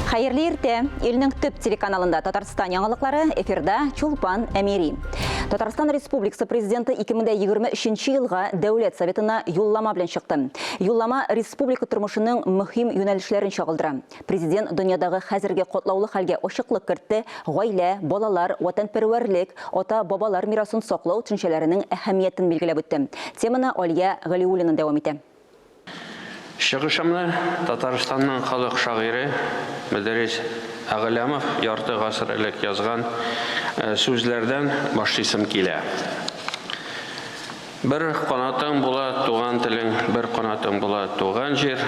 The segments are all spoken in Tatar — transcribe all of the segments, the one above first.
Хәерле иртә! Илнең төп телеканалында Татарстан яңалыклары, эфирда Чулпан Әмири. Татарстан Республикасы Президенты 2023 елга Дәүләт Советына юллама белән чыкты. Юллама республика тормышының мөһим юнәлешләрен чагылдыра. Президент дөньядагы хәзерге катлаулы хәлгә ачыклык кертте, гаилә, балалар, ватанпәрвәрлек, ата-бабалар мирасын саклау төшенчәләренең әһәмиятен билгеләп үтте. Теманы Алия Галиуллина дәвам итә. Чыгышымны Татарстанның халык шагыйре Мөдәррис Әгъләмов ярты гасыр элек язган сүзләрдән башлыйсым килә. Бер канатың була туган телең, бер канатың була туган җир.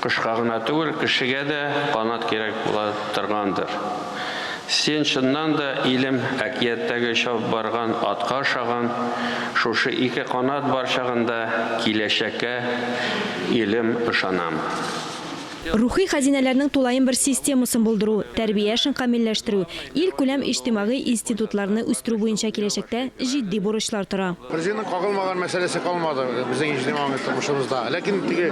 Кошка гына түгел, кешегә дә канат кирәк була торгандыр. Син чыннан да, илем, әкияттәге чабып барган атка ошаган, шушы ике канат бар чагында киләчәккә, илем, ышанам. Рухи хәзинәләрнең тулаем бер системасын булдыру, тәрбия эшен камилләштерү, илкүләм иҗтимагый институтларны үстерү буенча киләчәктә җитди бурычлар тора. Президентның кагылмаган мәсьәләсе калмады безнең иҗтимагый тормышыбызда. Ләкин теге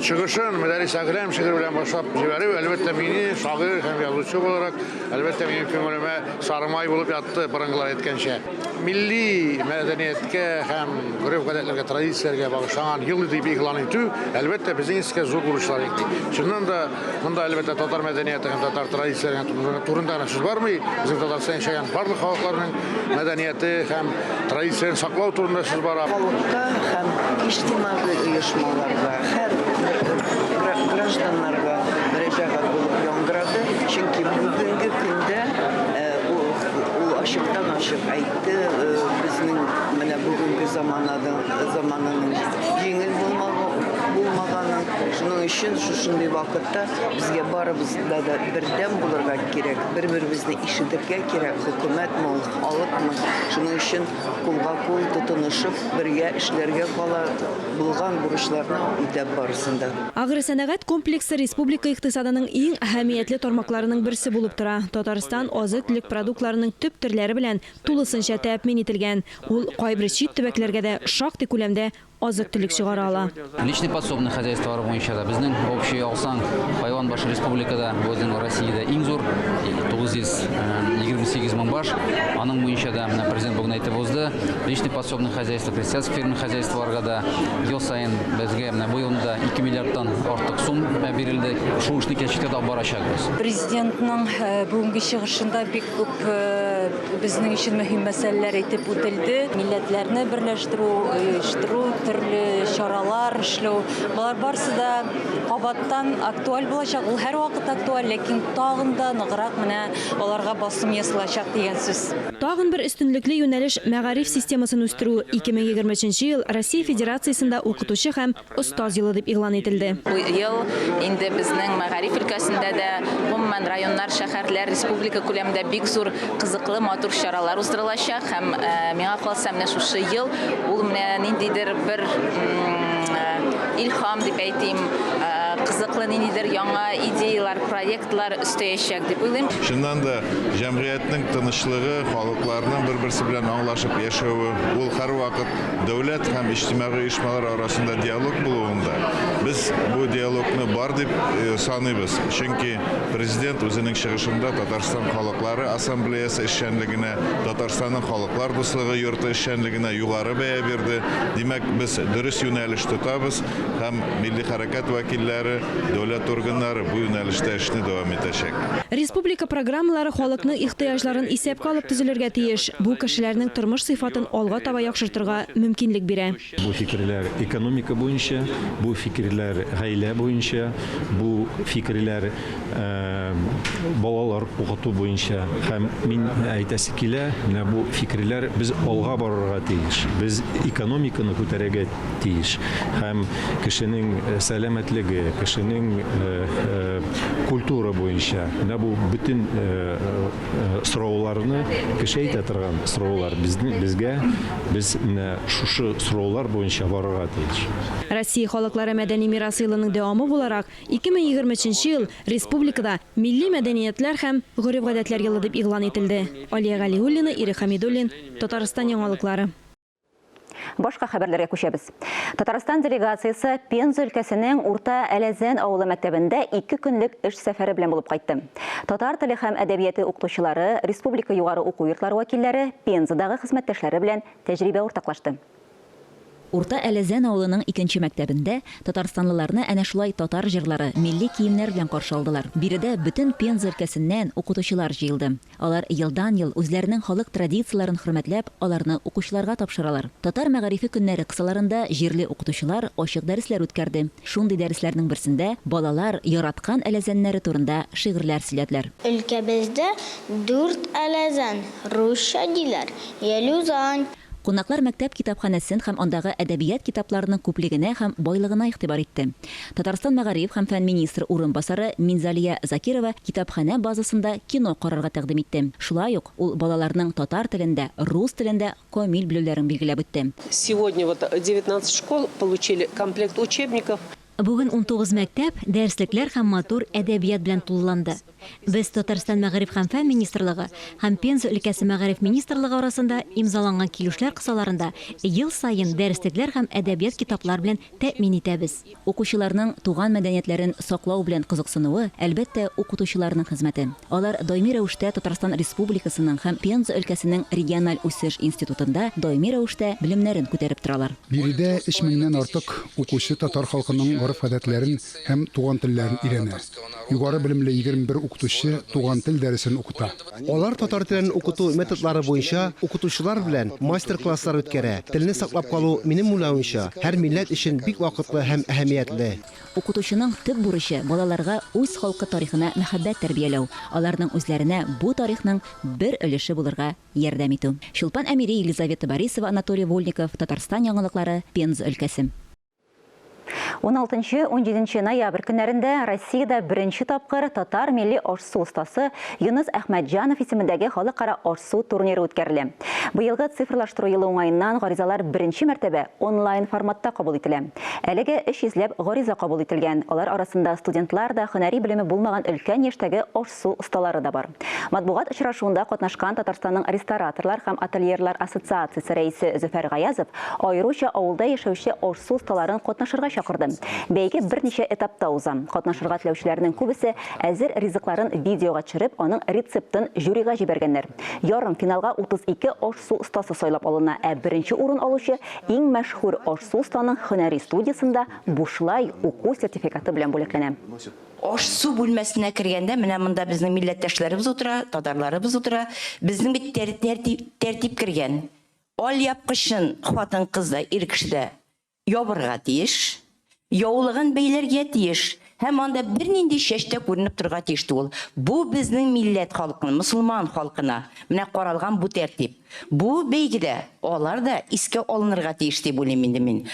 чыгышын Мөдәррис Әгъләм шигыре белән башлап җибәрү, әлбәттә, мине, шагыйрь һәм язучы буларак, әлбәттә, минем күңелемә сары май булып ятты, борынгылар әйткәнчә. Милли мәдәнияткә һәм гореф-гадәтләргә, традицияләргә багышланган ел дип игълан итү, әлбәттә, безнең өскә зур бурычлар йөкли. Чыннан да, монда, әлбәттә, татар мәдәнияте һәм татар традицияләре турында гына сүз бармый. Безнең Татарстанда яшәгән барлык халыкларның мәдәнияте һәм традицияләрен саклау турында сүз бара. Халыкка һәм иҗтимагый оешмаларга, һәр гражданнарга мөрәҗәгать булып яңгырады, чөнки бүгенге көндә Ул ачыктан-ачык әйтте, безнең менә бүгенге замананың заманының җиңел булмаганын. Шуның өчен шушындый вакытта безгә барыбызда да бердәм булырга кирәк, бер-беребезне ишетергә кирәк, хөкүмәтме ул, халыкмы. Шуның өчен кулга-кул тотынышып, бергә эшләргә кала. Булган бурычларны үтәп барысын да. Агросәнәгать комплексы республика икътисадының иң әһәмиятле тармакларының берсе булып тора. Татарстан азык-төлек продуктларының төп төрләре белән тулысынча тәэмин ителгән. Ул кайбер чит төбәкләргә дә шактый күләмдә азык-төлек чыгара ала. Личный подсобный хозяйстволар буенча да безнең общий алсаң, хайван башы республикада, безнең Россиядә иң зур, 928 мең баш. Аның буенча да менә Президент бүген әйтеп узды, личный подсобный хозяйство, крестьянский фермер хозяйстволарга да ел саен безгә менә бу елны да 2 миллиардтан артык сум бирелде. Шул эшне киләчәктә дә алып барачакбыз. Президентның бүгенге чыгышында бик күп безнең өчен мөһим мәсьәләләр әйтеп үтелде. Милләтләрне берләштерү, оештыру, төрле чаралар эшләү, болар барысы да кабаттан актуаль булачак. Ул һәрвакыт актуаль, ләкин тагын да ныграк менә аларга басым ясалачак дигән сүз. Тагын бер өстенлекле юнәлеш, мәгариф системасын үстерү. 2023 нче ел Россия Федерациясендә Укытучы һәм остаз елы дип игълан ителде. Бу ел инде безнең мәгариф өлкәсендә дә, гомумән, районнар, шәһәрләр, республика күләмендә бик зур кызыклы, матур чаралар уздырылачак һәм, миңа калса, менә шушы ел ул менә ниндидер бер илһам дип әйтим, кызыклы ниндидер яңа идеяләр, проектлар өстәячәк дип уйлыйм. Чыннан да, җәмгыятьнең тынычлыгы, халыкларның бер-берсе белән аңлашып яшәве, ул һәрвакыт дәүләт һәм иҗтимагый оешмалар арасында диалог булуында. Без бу диалогны бар дип саныйбыз, чөнки Президент үзенең чыгышында Татарстан халыклары ассамблеясы эшчәнлегенә, Татарстанның Халыклар дуслыгы йорты эшчәнлегенә югары бәя бирде. Димәк, без дөрес юнәлеш тотабыз һәм милли хәрәкәт вәкилләре, дәүләт органнары бу юнәлештә эшне дәвам итәчәк. Республика программалары халыкның ихтыяҗларын исәпкә алып төзелергә тиеш. Бу кешеләрнең тормыш сыйфатын алга таба яхшыртырга мөмкинлек бирә. Бу фикерләр экономика буенча, бу фикерләр гаилә буенча, бу фикерләр балалар укыту буенча. Һәм мин әйтәсе килә, менә бу фикерләр без алга барырга тиеш. Без экономиканы күтәрергә тиеш. Һәм кешенең сәламәтлеге, кешенең культура буенча, менә бу бөтен сорауларны кеше әйтә торган сораулар безгә, без менә шушы сораулар буенча барырга тиеш. Россия халыклары мәдәни мирасы елының дәвамы буларак, 2023 нче ел республикада Милли мәдәниятләр һәм гореф-гадәтләр елы дип игълан ителде. Алия Галиуллина, Ирек Хәмидуллин, Татарстан яңалыклары. Башка хәбәрләргә күчәбез. Татарстан делегациясе Пенза өлкәсенең Урта Әләзән авылы мәктәбендә ике көнлек эш сәфәре белән булып кайтты. Татар теле һәм әдәбияты укытучылары, республика югары уку йортлары вәкилләре Пензадагы хезмәттәшләре белән тәҗрибә уртаклашты. Урта Әләзән авылының икенче мәктәбендә татарстанлыларны әнә шулай татар җырлары, милли киемнәр белән каршы алдылар. Биредә бөтен Пенза өлкәсеннән укытучылар җыелды. Алар елдан-ел үзләренең халык традицияләрен хөрмәтләп, аларны укучыларга тапшыралар. Татар мәгарифе көннәре кысаларында җирле укытучылар ачык дәресләр үткәрде. Шундый дәресләрнең берсендә балалар яраткан әләзәннәре турында шигырьләр сөйләделәр. Өлкәбездә дүрт әләзән, русча диләр, Ялюзань. Кунаклар мәктәп китапханәсен һәм андагы әдәбият китапларының күплегенә һәм байлыгына игътибар итте. Татарстан мәгариф һәм фән министры урынбасары Минзалия Закирова китапханә базасында кино карарга тәкъдим итте. Шулай ук ул балаларның татар телен дә, рус телен дә камил белүләрен билгеләп үтте. Сегодня вот 19 школ получили комплект учебников. Бүген 19 мәктәп дәреслекләр һәм матур әдәбият белән тулыланды. Без Татарстан Мәгариф һәм фән министрлыгы һәм Пенза өлкәсе Мәгариф министрлыгы арасында имзаланган килешүләр кысаларында ел саен дәреслекләр һәм әдәбият китаплар белән тәэмин итәбез. Укучыларның туган мәдәниятләрен саклау белән кызыксынуы, әлбәттә, укытучыларның хезмәте. Алар даими рәвештә Татарстан Республикасының һәм Пенза өлкәсенең региональ үсеш институтында даими рәвештә белемнәрен күтәреп торалар. Биредә өч меңнән артык укучы татар халкының гореф-гадәтләрен һәм туган телләрен өйрәнә. Югары белемле 21 укытучы туган тел дәресен укыта. Алар татар телен укыту методлары буенча укытучылар белән мастер-класслар үткәрә. Телне саклап калу, минем уйлавымча, һәр милләт өчен бик вакытлы һәм әһәмиятле. Укытучының төп бурычы, балаларга үз халкы тарихына мәхәббәт тәрбияләү, аларның үзләренә бу тарихның бер өлеше булырга ярдәм итү. Чулпан Әмири, Елизавета Борисова, Анатолий Вольников, Татарстан яңалыклары, Пенза өлкәсе. Уналтынчы-унҗиденче ноябрь көннәрендә Россиядә беренче тапкыр татар милли аш-су остасы Юныс Әхмәтҗанов исемендәге халыкара аш-су турниры үткәрелә. Быелгы цифрлаштыру елы уңаеннан гаризалар беренче мәртәбә онлайн форматта кабул ителә. Әлегә 300 ләп гариза кабул ителгән. Алар арасында студентлар да, һөнәри белеме булмаган өлкән яшьтәге аш-су осталары да бар. Матбугат очрашуында катнашкан Татарстанның рестораторлар һәм отельерлар ассоциациясе рәисе Зөфәр Гаязов аеруча авылда яшәүче аш-су осталарын катнашырга чакырды. Бәйге берничә этапта уза. Катнашырга теләүчеләрнең күбесе әзер ризыкларын видеога төшереп, аның рецептын жюрига җибәргәннәр. Ярымфиналга 32 аш-су остасы сайлап алына, ә беренче урын алучы иң мәшһүр аш-су останың һөнәри студиясендә бушлай уку сертификаты белән бүләкләнә. Аш-су бүлмәсенә кергәндә, менә монда безнең милләттәшләребез утыра, татарларыбыз утыра. Безнең бит тәртип, тәртип кергән. Алъяпкычын хатын-кыз да, ир кеше дә ябырга тиеш, яулыгын бәйләргә тиеш һәм анда бернинди чәч тә күренеп торырга тиеш түгел. Бу безнең милләт халкына, мосылман халкына менә каралган бу тәртип. Бу бәйгедә алар да искә алынырга тиеш дип уйлыйм инде мин.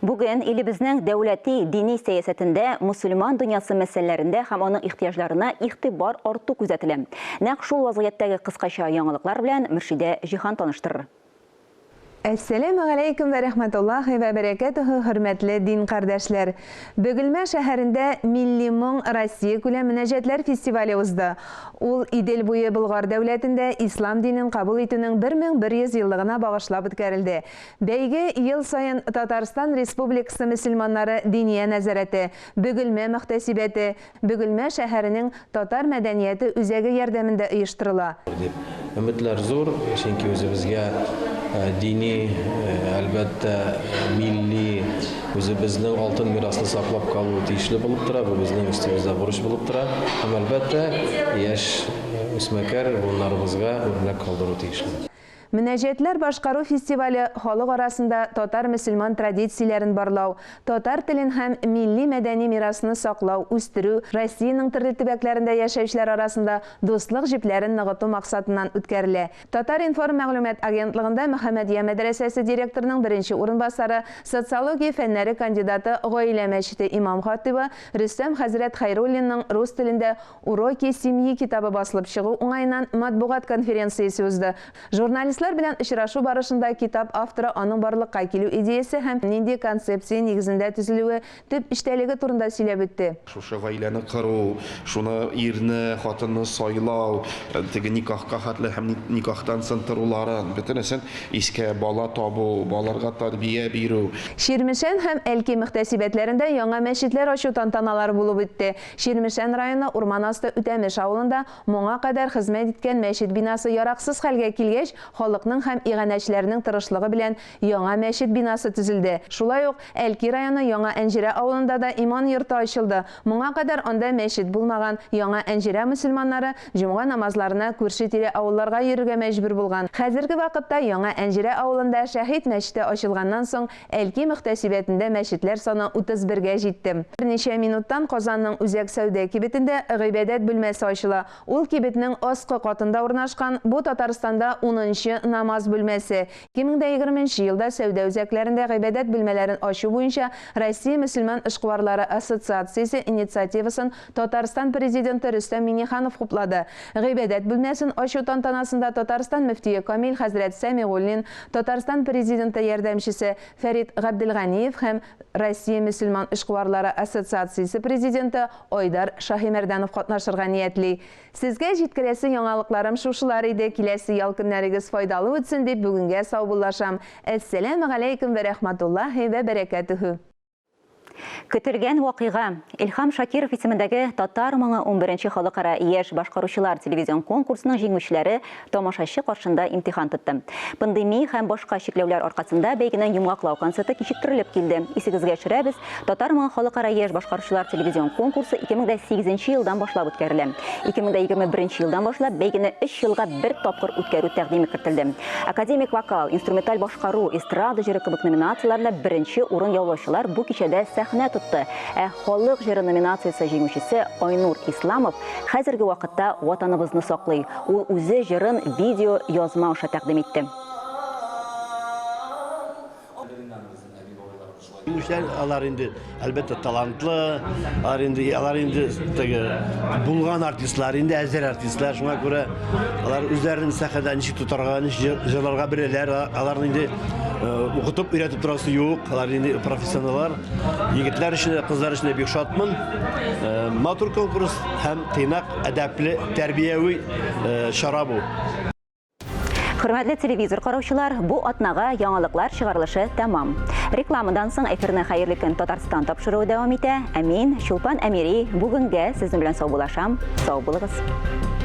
Бүген илебезнең дәүләти дини сәясәтендә мөселман дөньясы мәсьәләләрендә һәм аның ихтыяҗларына игътибар арту күзәтелә. Нәкъ шул вазгыятьтәге кыскача яңалыклар белән Мөршидә Җиһан таныштырыр. Әссәләмегаләйкүм вә рәхмәтуллаһи вә бәрәкәтүһү, хөрмәтле дин кардәшләр! Бөгелмә шәһәрендә Милли моң Россиякүләм мөнәҗәтләр фестивале узды. Ул Идел буе Болгар дәүләтендә ислам динен кабул итүнең 1100 еллыгына багышлап үткәрелде. Бәйге ел саен Татарстан Республикасы мөселманнары Диния нәзарәте, Бөгелмә мөхтәсибәте, Бөгелмә шәһәренең Татар мәдәнияте үзәге ярдәмендә оештырыла. Дип. Өметләр зур, чөнки үзебезгә дини, әлбәттә, милли, үзебезнең алтын мирасны саклап калу тиешле булып тора, бу безнең өстебездә бурыч булып тора. Һәм, әлбәттә, яшь үсмәкәр буыннарыбызга үрнәк калдыру тиешле. Мөнәҗәтләр башкару фестивале халык арасында татар-мөселман традицияләрен барлау, татар телен һәм милли-мәдәни мирасны саклау, үстерү, Россиянең төрле төбәкләрендә яшәүчеләр арасында дуслык җепләрен ныгыту максатыннан үткәрелә. Татар-информ мәгълүмат агентлыгында Мөхәммәдия мәдрәсәсе директорының беренче урынбасары, социология фәннәре кандидаты, Гаилә мәчете имам-хатыйбы Рөстәм хәзрәт Хәйруллинның рус телендә Уроки семьи китабы басылып чыгу уңаеннан матбугат конференциясе узды. Журналистлар. Журналистлар белән очрашу барышында китап авторы аның барлыкка килү идеясе һәм нинди концепция нигезендә төзелүе, төп эчтәлеге турында сөйләп үтте. Шушы гаиләне кору, шуны ирне, хатынны сайлау, теге никахка хәтле һәм никахтан соң торуларын, бөтенесен искә, бала табу, баларга тәрбия бирү. Чирмешән һәм Әлки мөхтәсибәтләрендә яңа мәчетләр ачу тантаналары булып үтте. Чирмешән районы Урман асты Үтәмеш авылында моңа кадәр хезмәт иткән мәчет бинасы яраксыз хәлгә килгәч, халыкның һәм иганәчеләрнең тырышлыгы белән яңа мәчет бинасы төзелде. Шулай ук Әлки районы Яңа Әнҗерә авылында да иман йорты ачылды. Моңа кадәр анда мәчет булмаган. Яңа Әнҗерә мөселманнары җомга намазларына күрше-тирә авылларга йөрергә мәҗбүр булган. Хәзерге вакытта Яңа Әнҗерә авылында Шәһит мәчете ачылганнан соң Әлки мөхтәсибәтендә мәчетләр саны 31 гә җитте. Берничә минуттан Казанның үзәк сәүдә кибетендә гыйбадәт бүлмәсе ачыла. Ул кибетнең аскы катында урнашкан, бу Татарстанда унынчы намаз бүлмәсе. 2020 нче елда сәүдә үзәкләрендә гыйбадәт бүлмәләрен ачу буенча Россия мөселман эшкуарлары ассоциациясе инициативасын Татарстан Президенты Рөстәм Миңнеханов хуплады. Гыйбадәт бүлмәсен ачу тантанасында Татарстан мөфтие Камил хәзрәт Сәмигуллин, Татарстан Президенты ярдәмчесе Фәрит Габделганиев һәм Россия мөселман эшкуарлары ассоциациясе президенты Айдар Шаһимәрдәнов катнашырга ниятли. Сезгә җиткерәсе яңалыкларым шушылар иде, киләсе ял көннәрегез файдалы үтсен дип бүгенгә саубуллашам. Әссәләмегаләйкүм вә рәхмәтуллаһи вә бәрәкәтүһү. Көтелгән вакыйга, Илһам Шакиров исемендәге Татар моңы унберенче халыкара яшь башкаручылар телевизион конкурсының җиңүчеләре тамашачы каршында имтихан тотты. Пандемия һәм башка чикләүләр аркасында бәйгенең йомгаклау концерты кичектерелеп килде. Исегезгә төшерәбез, Татар моңы халыкара яшь башкаручылар телевизион конкурсы 2008 елдан башлап үткәрелә. 2021 елдан башлап бәйгене өч елга бер тапкыр үткәрү тәкъдиме кертелде. Академик вокал, инструменталь башкару, эстрада җыры кебек номинацияләрдә беренче урын яулаучылар бу кичәдә сәхнә тотты. Ә Халык җыры номинациясе җиңүчесе Айнур Исламов хәзерге вакытта Ватаныбызны саклый. Ул үзе җырын видео язма аша тәкъдим итте. Җиңүчеләр алар инде, әлбәттә, талантлы, алар инде, алар инде теге булган артистлар, инде әзер артистлар, шуңа күрә алар үзләрен сәхнәдә ничек тотарга, ничек җырларга беләләр, аларны инде э, укытып өйрәтеп торасы юк, алар инде профессионаллар. Егетләр өчен дә, кызлар өчен дә бик шатмын. Э, матур конкурс һәм тыйнак, әдәпле, тәрбияви э, чара бу. Хөрмәтле телевизор караучылар, бу атнага яңалыклар чыгарылышы тәмам. Рекламадан соң эфирны Хәерле көн Татарстан тапшыруы дәвам итә. Ә мин, Чулпан Әмири, бүгенгә сезнең белән саубуллашам. Сау булыгыз.